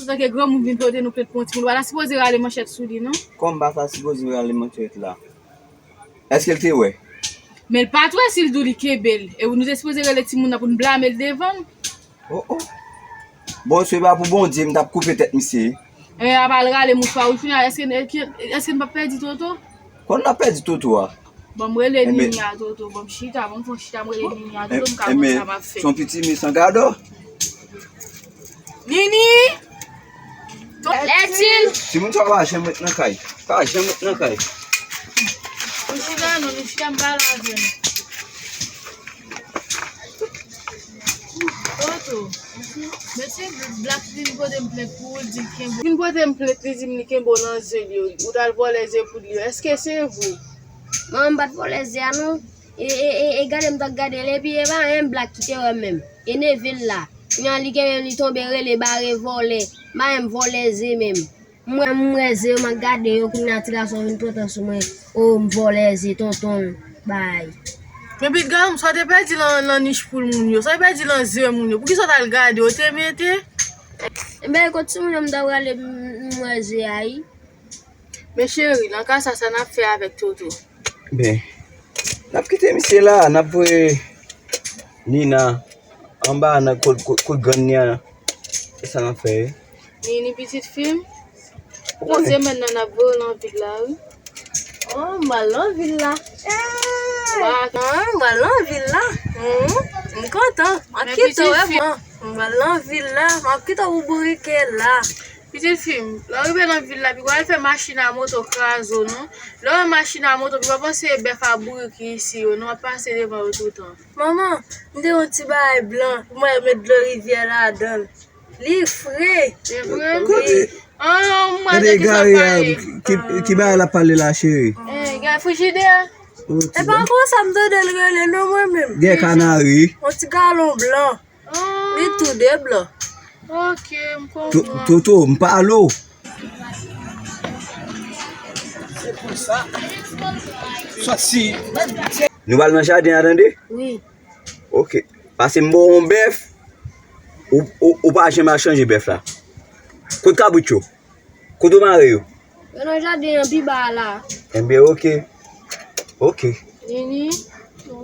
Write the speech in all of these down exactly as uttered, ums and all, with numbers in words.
Antanke granmoun vin pote nou plent pou yon timoun, ou pa ta sipoze rale manchèt sou li, non? Kòman m pa ta sipoze rale manchèt la? Èske l te wè? Men l pa t wè si l di w li kenbe l. E nou te sipoze rele timoun nan pou n blame l devan l. Oh, oh. Bon, se pa pou Bondye, m t ap koupe tèt misye. E, a pa l rale mouchwa, wi, kounye a, èske, èske, èske n p ap pèdi Toto? Kòman n ap pèdi Toto a? Bon, m rele Nini a, Toto. Bon, m chita, bon, m fè yon chita, m rele Nini a, Toto, m ka konn sa m ap fè. Se yon piti misan gadò. Nini! Lètil! Timoun sa pa janm ret nan kay. Pa janm ret nan kay. Nou chita non, nou chita, m pale avè nou. Toto, mesye Black vin pote m plent pou ou, li di l kenbe. Vin pote m plent, li di m li kenbe w nan ze l yo. Ou t al vòlè ze poud li yo. Èske se vre? Manman, m pa t vòlè ze a non. E, e, e, e gade m t ap gade l, epi e pa menm Black ki te wè m menm. E neve l la. Kounye a li genyen li tonbe rele bare vòlè. M pa menm vòlè ze menm. M wè, m wè ze yo, m ap gade yo, kounye a ti gason vin pran tan sou mwen. O, m vòlè ze tonton l bay. Men pitit gason m, sa w te pèdi lan, lan nich poul moun yo, sa w te pèdi lan ze moun yo, poukisa w t al gade yo, te mete? Enben, kot timoun yo m ta prale, m, m wè ze a, wi. Men cheri, nan ka sa, sa n ap fè avèk Toto? Ben, n ap kite misye la, n ap voye Nina anba nan kot, kot, kot grann li an. Se sa n ap fè, wi. Nini, pitit fi m, nan semèn nan n ap voye w nan vil la, wi. Oh, m pral nan vil la. Ah, m pral nan vil la. Hmm, m kontan. M ap kite w, m pral nan vil la. M ap kite w pou bourike la. Pitit fi m, lè w rive nan vil la, piga w al fè machin a moto kraze w non. Lè w wè machin a moto, piga w panse e bèf a bourik ki isi yo non, w ap pase devan yo toutan. Manman, m te yon ti bagay blan, mwen met dlo rivyè ladan l. Li fre. Se vre? Kote? An, an, mwen te ki sa pale. Ki, ki bagay l ap pale la, cheri? Eh, gen frijidè. E pa konsa m tande l rele non mwen menm. Gen kanari. Yon ti galon blan. Li tou de blan. Ok, m konprann. Toto, m pale w. Se konsa. Sòti. Nou pral nan jaden an, tande? Wi. Ok. Pase m ba w yon bèf. Ou, ou, ou pa janm al chanje bèf la. Kote kabrit yo? Kote w mare yo? Yo nan jaden an pi ba a la. Enben, ok. Ok. Nini,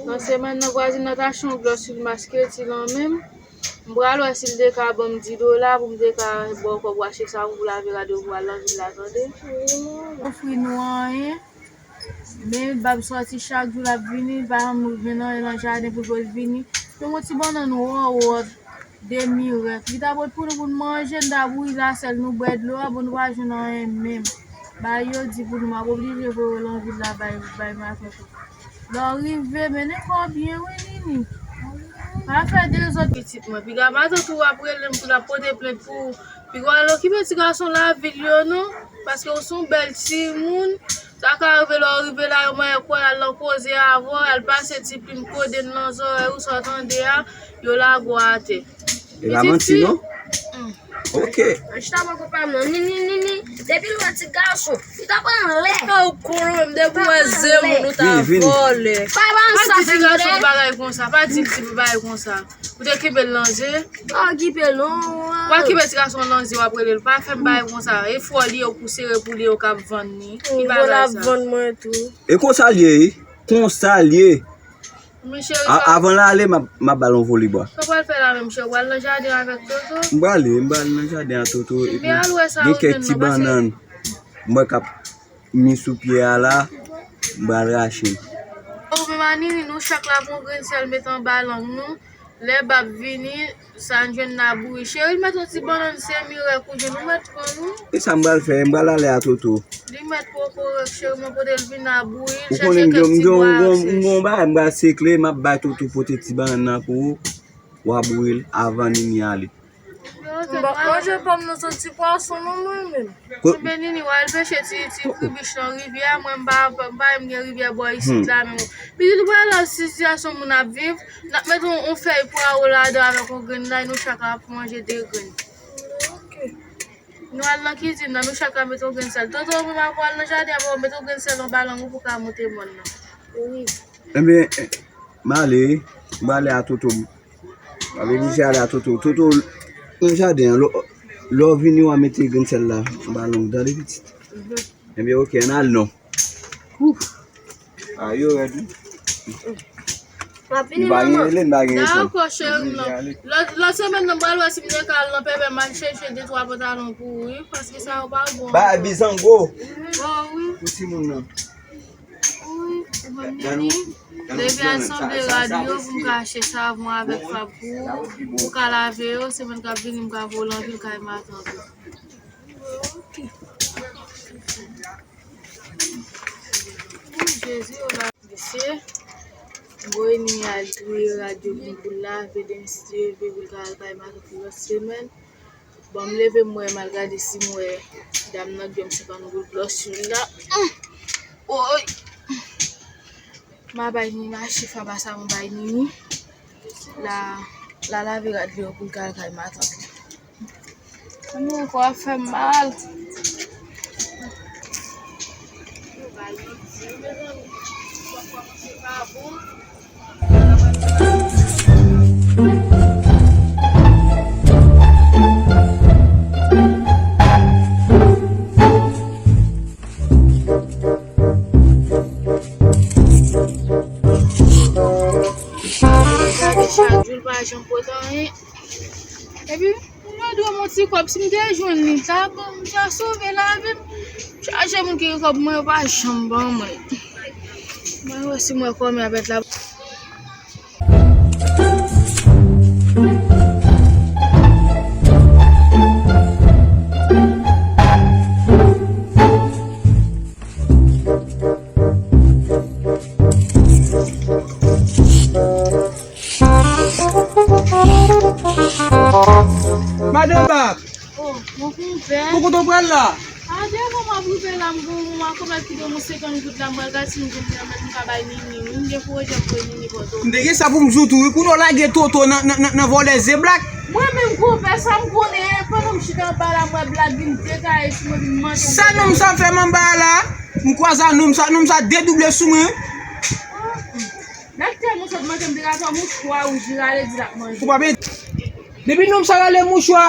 nan semèn nan, vwazin nan t achte yon glòs sil maske ti lan menm. M pral wè si l te ka ban m di dola pou m te ka ba w kòb w achte savon pou lave rad yo pou w al nan vil la, tande. Ofri nou anyen. Men bab sòti chak jou l ap vini, li pa janm jwenn anyen nan jaden pou l vini. Yon ti bannann wòwòt, demi rèk. Li ta pot pou nou pou n manje, n ta bouyi lasèl, nou bwè dlo a, bon, nou pa jwenn anyen menm. Bagay yo di pou nou, m ap oblije voye w nan vil la bay, bay matant ou. Lè w rive, mennen kò w byen, wi, Nini. Pa fè dezòd, pitit mwen. Piga matant ou ap rele m pou l ap pote plent pou ou. Piga w al okipe ti gason lavil yo non, paske w se yon bèl timoun. Sa ka rive lè w rive la, yo manyen kò w, y al nan koze avè w, y al pase ti plim kodenn nan zòrèy ou, sa w tande a, yo lage w atè. E pa manti non. Ok. Chita bò kote pa m non. Nini, Nini, depi l wè ti gason, li ta pran lè. Ou konnen menm depi w wè ze moun ou ta vòlè. Pa di ti gason bagay konsa, pa di l ti bagay konsa. Ou te kenbe l nan ze? Pa okipe l non. W a kenbe ti gason nan ze, w ap rele l. Pa fè m bagay konsa. E fò li yo pou sere pou li yo k ap vann li. Ki bagay sa? Ap vann mwen tou. E konsa l ye, wi. Konsa l ye. Men cheri, sa avan l ale, m ap, m ap ba l yon vole bwa. Sa w pral fè la menm, cheri? W al nan jaden avèk Toto? M prale, m prale nan jaden a Toto, epi gen kèk ti bannann m wè k ap mi sou pye a la, m pral rache l. Ou menm a Nini, nou chak la pran yon grenn sèl met anba lang nou. Lè bab vini, sa n jwenn n a bouyi. Cheri, met yon ti bannann semi rèk ou jwenn, ou mèt pran nou. E sa m pral fè, m pral ale a Toto. Li mèt poko rèk, cheri, mwen pote l vin a bouyi, l chèche kèk ti bwa a sèch. Ou konnen m gen yon bagay, m pral sekle, m ap bay Toto pote ti bannann nan pou ou, w a bouyi l avan Nini ale. Mwen pa manje pòm nan santi pwason non mwen menm. Enben Nini, w al peche ti, ti kribich nan rivyè a, mwen m pa, m pa menm gen rivyè bò isit la menm. Pitit ou pa wè sitiyasyon moun ap viv, n ap met yon, yon fèy pwawo ladan avèk yon grenn lay, nou chak ap manje de grenn. Ok. Nou al nan kizin nan, nou chak ap met yon grenn sèl. Toto, ou menm ap al nan jaden, ap met yon grenn sèl anba lang ou pou ka moute mòn nan. Wi. Enben, m ale, m ale a Toto. M ap oblije ale a Toto. Toto nan jaden an, lò, Lè w vini, w a mete grenn sèl la anba lang, tande pitit. Ebyen, oke, ann al non. Ouf. A, yo rèd, wi. M ap vini, manman. Dakò, cheri m nan. Lòt, lòt semèn nan, m pral wè si m te ka al nan Pèpè, m al chèche de twa pantalon pou ou, wi, paske sa yo pa bon. Ba, bizango. Bon, wi. Pou timoun nan. Wi, ou menm Nini. Leve al sanble rad yo pou m ka achte savon avèk fab pou ou. Ou ka lave yo, semèn k ap vini, m ka voye w nan vil kay matant ou. Jezi, yo la. Mesye, m voye Nini al triye rad yo pou m, pou l lave, demen si Dye vle, pou l ka al kay matant li lòt semèn. Bon, m leve, m wè, m al gade si m wè dam nan ki ban m senkant goud lòs youn la. Hum! Woy! M a bay Nini, m achte fab a savon bay Nini. La, la lave rad li yo pou l ka al kay matant li. Anmwey, kò a fè m mal. Yo bay manti, mezanmi. Kòmanse pa bon. Gade chak jou l pa janm pote anyen. Epi, m mande w yon ti kòb, si m te jwenn li, m ta bon, m ta sove lavi m. Chaje moun ki gen kòb mwen, yo pa janm ban mwen. Mwen wè si mwen kòm y ap la. Madan Bab. Oh, mon konpè. Pou kote w pral la? A, devan m ap rive la, m gon, m a konpè ki ban mwen senkant goud la, m pral gade si m jwenn nan men m ka bay Nini. Wi, m gen pwojè m voye Nini Pòtoprens. M te gen sa pou m di w tou, wi, kounye w lage Toto nan, nan, nan, nan vòlè ze Blak. Mwen menm konpè, sa m konnen, pandan m chita anba la, m wè Blak vin detaye sou mwen, vin manje m. Sa nonm sa fè m anba la? M kwaze a nonm sa, nonm sa dedouble sou mwen. Blak tèlman sòt manje, m te ka fè mouchwa wouj li rale di l ap manje. Ou pa byen. Depi nonm sa rale mouchwa,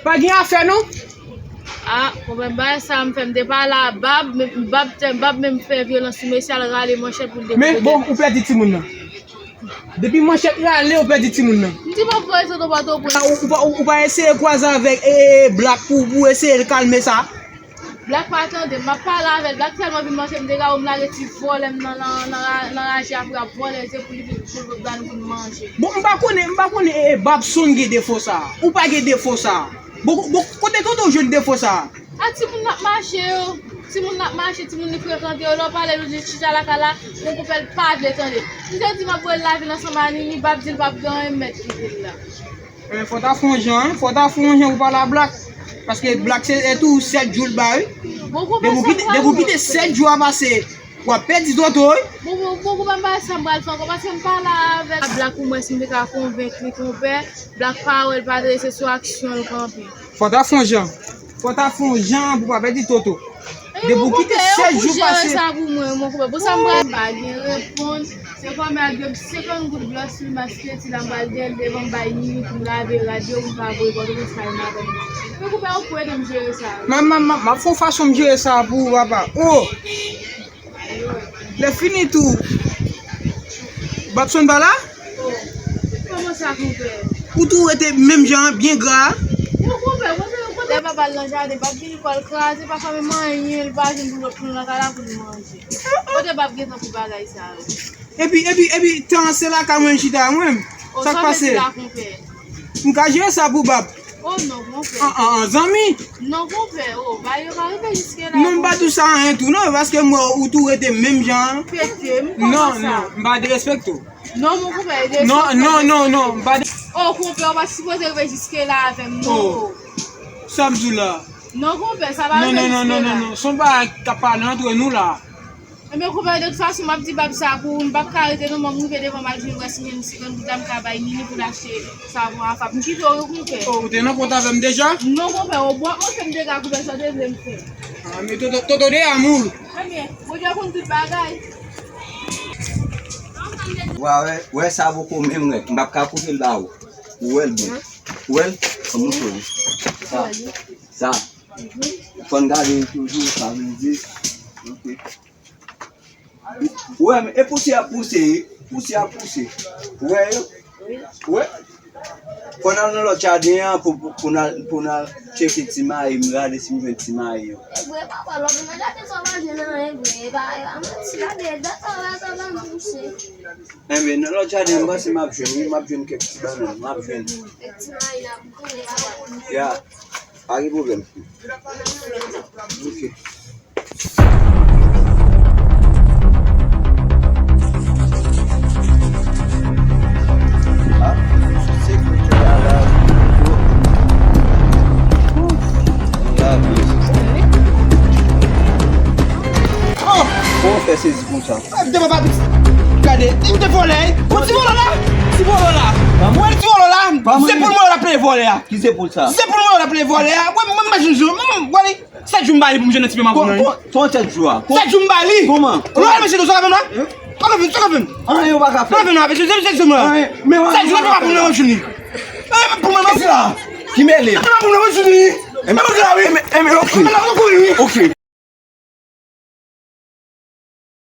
pa gen afè non. A, konpè, bagay sa m fè, m te pale a Bab, men Bab te, Bab menm fè vyolans sou mesye a, l rale manchèt pou l depoze. Men bon, ou pèdi timoun nan. Depi manchèt rale, ou pèdi timoun nan. M di m ap voye Toto Pòtoprens. Ou, ou pa, ou, ou pa eseye kwaze avèk, e, e, Blak pou, pou eseye kalme sa? Blak pa tande m, m ap pale avè l. Blak tèlman vin manje m, m te ka wè m lage ti vòlè m nan, nan, nan, nan raje a pou l ap vòlè ze pou li vin, pou l ban nou pou n manje. Bon, m pa konnen, m pa konnen, e, e, Babson gen defo sa. Ou pa gen defo sa. Bon, bon, kote Toto jwenn defo sa? A timoun n ap mache yo. Timoun n ap mache, timoun li frekante yo. Lè w pale, yo di chita lakay la, yon koupè l pa vle tande. M te di m ap voye l lavil ansanm a Nini, Bab di l p ap gen anyen mèt kite l la. Men fò w ta fè yon jan, wi. Fò w ta fè yon jan pou pale a Blak. Paske Blak se, e tou sèt jou l ba, wi. Depi w kite, depi w kite sèt jou a pase, w ap pèdi Toto, wi. Bon, bon, bon, konpè, m pa wè sa m pral fè ankò, paske m pale avèk Blak pou m wè si m te ka konvenk li, konpè. Blak pawòl pa trese, sou aksyon l kanpe. Fò w ta fè yon jan. Fò w ta fè yon jan pou w pa pèdi Toto. Depi w kite sèt jou pase. Sa pou mwen, mon konpè. Bon, sa m pral pa gen reponn. Se kòmè ak de senkant goud glòs li m achte ti la m pral gen devan m bay Nini pou m lave rad yo pou m ka voye Pòtoprens kay madanm li. Men konpè, ou pou ede m jere sa. M, m, m, m ap fè yon fason m jere sa pou ou, papa. Oh! Lè fini tou. Babson pa la? Oh, kòman sa, konpè? Ou tou rete menm jan an, byen gra. Bon, konpè, kote, kote? Lè papa l nan jaden, pap vini kò l kraze, pa fè menm anyen, li pa jwenn pou lòt moun nan kay la pou li manje. Kote pap gentan pou bagay sa yo? Epi, epi, epi, tan an se lakay mwen chita, mwen menm. Oh, sa k pase? M ka jere sa pou Bab. Oh non, konpè. An, an, an, zanmi. Non, konpè, oh, bagay yo pa rive jiske la. Non, m pa di w sa anyen tou, non, paske m wè ou tou rete menm jan an. Pete, m kòman sa? Non, non, m pa derespekte w. Non, mon konpè, non, non, non, non, m pa de- Oh, konpè, ou pa sipoze rive jiske la avè m, non. Oh. Sa m di w la? Non, konpè, sa pa rive jiske la. Non, non, non, non, non, non. Se yon bagay k ap pale antre nou la. Ebyen, konpè, de tout fason, m ap di Bab sa pou ou, m p ap ka rete non, m rive devan m al jwenn wè si m gen senkant goud la m ka bay Nini pou l achte savon a fab. M kite w, wi, konpè. Oh, ou te nan kont avè m deja? Non, konpè, ou bò, mwen fè m dega, konpè, sa w te vle m fè. Ah, men Toto, Toto de amour. Ebyen, Bondye konn tout bagay. Wa wè, wè sa poko menm rèt, m p ap ka koute l ba ou. Ou wè l bon. Ou wè l? Kòman w wè l? Sa. Sa. Fò n gade toujou, sa vle di. Ok. Ou wè, e pouse a pouse, pouse a pouse. Ou wè yo? Ou wè? Fò n al nan lòt jaden an pou, pou, pou n al, pou n al tcheke ti mayi, m gade si m jwenn ti mayi yo. E vre, papa, lòt nan jaden sa w pa jwenn anyen vre. E pa, e pa manti, gade, dat sa w wè, sa w pa pouse. Enben, nan lòt jaden, m panse m ap jwenn, wi, m ap jwenn kèk ti bannann, m ap jwenn. Kèk ti mayi la pou konnen, papa. Ya, pa gen pwoblèm. Ok. Ah, se ki travay. Oh! Kòman w fè sezi konsa? Gade, gade, li te vòlè, wi. Ou ti vòlè la? Ti vòlè la. Ou wè ti vòlè la? Se pou l mwen w ap plede vòlè a. Ki se pou l sa? Se pou l mwen w ap plede vòlè a. Wè, mwen, mwen, mwen, mwen, mwen, sèt jou m ba li pou m jwenn nan ti pye mapou nan, wi. Kòman sèt jou a? Sèt jou m ba li. Kòman? Ou wè, mesye, sa ka fè m la? Sa ka fè m, sa ka fè m. Anyen ou pa ka fè. Sa ka fè m la, mesye, sèt jou m la. Anyen, men sèt jou la, pa pou mwen, mwen jwenn li. Eh, pou mwen, mesye la. Ki mele? Pa pou mwen, mwen jwenn li. Enben, enben, ok. Enben, la, mwen kouri, wi. Ok.